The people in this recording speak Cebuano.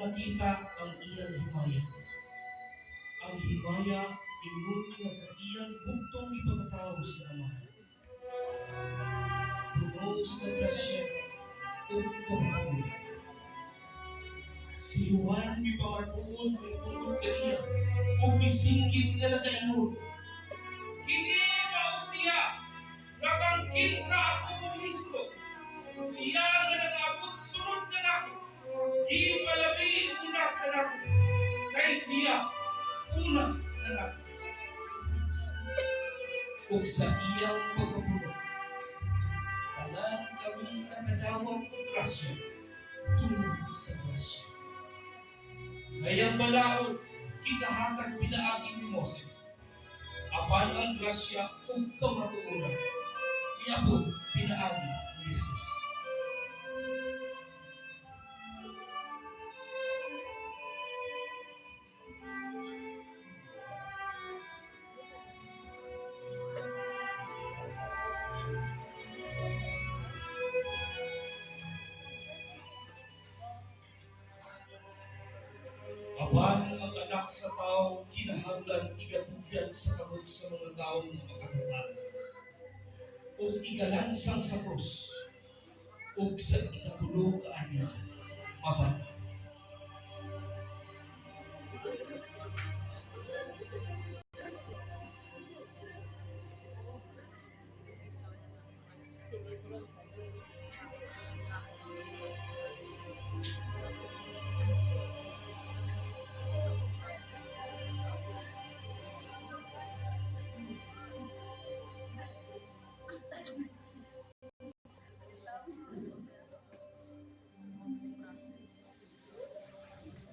Nakita ang iyang himaya. Ang himaya ingon nga sa iyang bugtong ipagkatao sa Amahan. Puno sa grasya ug kamatuoran. Si Juan mipamatuod mahitungod kaniya ug misinggit nga nakaingon, "Kini mao siya nga kang kinsa ako mohisgot. Siya nga nag-abot sunod kanako, gipalabi una kanako, kay siya una kanako." Ug sa iyang pagkapuno, tanan kami nakadawat og grasya tungod sa grasya. Kay ang balaod gikahatag pinaagi ni Moses, apan ang grasya ug kamatuoran miabot pinaagi ni Jesus. Apan ang Anak sa Tao kinahanglan igatugyan sa kamot sa mga tawo nga makasasala ug ikalansang sa krus, ug sa ikatulo ka adlaw mabanhaw.